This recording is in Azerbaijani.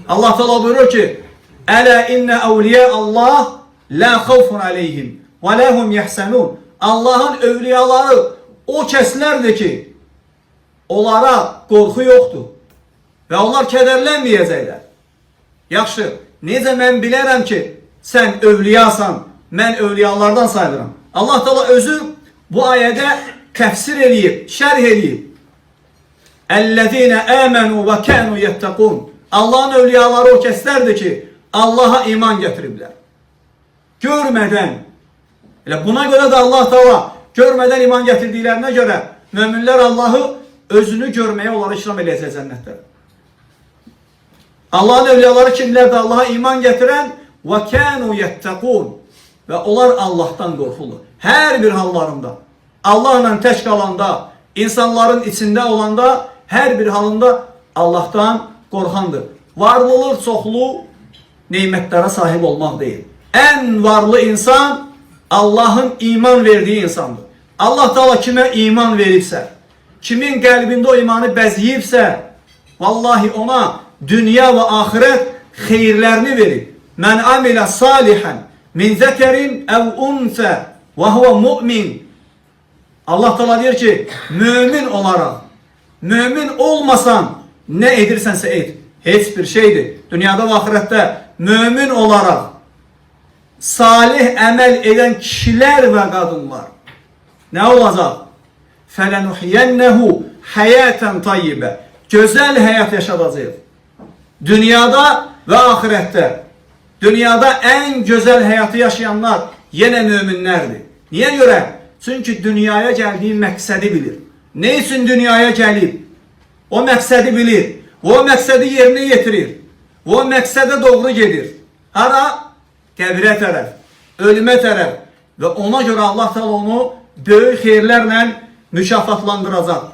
Allah Teala buyurur ki: "Ələ innə evliya Allah la xawfun aleyhim və la hum yahzanun." Allahın övliyaları o kəslərdir ki, onlara qorxu yoxdur və onlar kədərlənməyəcəklər. Yaxşı, necə mən bilərəm ki, sən övliyasan, mən övliyalardan sayılıram. Allah Teala özü bu ayədə təfsir eləyib, şərh eləyib. Əlləzîne âmenû və kânû yettəkûn. Allahın övliyaları o kəslərdir ki, Allaha iman gətiriblər. Görmədən, elə buna görə də Allah Teala görmədən iman gətirdiklərinə görə möminlər Allahı özünü görməyə onları ikram eləyəcək cənnətdə. Allahın övliyaları kimlərdir? Allaha iman gətirən və kânû yettəkûn. Və onlar Allahdan qorxurlar. Hər bir hallarında. Allahla tək qalanda, insanların içində olanda, hər bir halında Allahdan qorxandır. Varlılıq çoxlu nemətlərə sahib olmaq deyil. Ən varlı insan Allahın iman verdiyi insandır. Allah Teala kimə iman veribsə, kimin qəlbində o imanı bəzəyibsə, vallahi ona dünya və axirət xeyirlərini verib. Mən amilə salihan min zəkərin əv unsə və huvə mu'min. Allah Teala deyir ki, mömin olaraq, mömin olmasan nə edirsənsə et, heç bir şeydir. Dünyada və axirətdə mömin olaraq salih əməl edən kişilər və qadınlar nə olacaq? Fələnuhiyənəhu həyətən tayyibə. Gözəl həyat yaşadacaq. Dünyada və axirətdə. Dünyada ən gözəl həyatı yaşayanlar yenə möminlərdir. Niyə görə? Çünki dünyaya gəldiyi məqsədi bilir. Nə üçün dünyaya gəlib? O məqsədi bilir. O məqsədi yerinə yetirir. O məqsədə doğru gedir. Hara? Qəbrə tərəf, ölümə tərəf və ona görə Allah Teala onu böyük xeyirlərlə mükafatlandıracaq.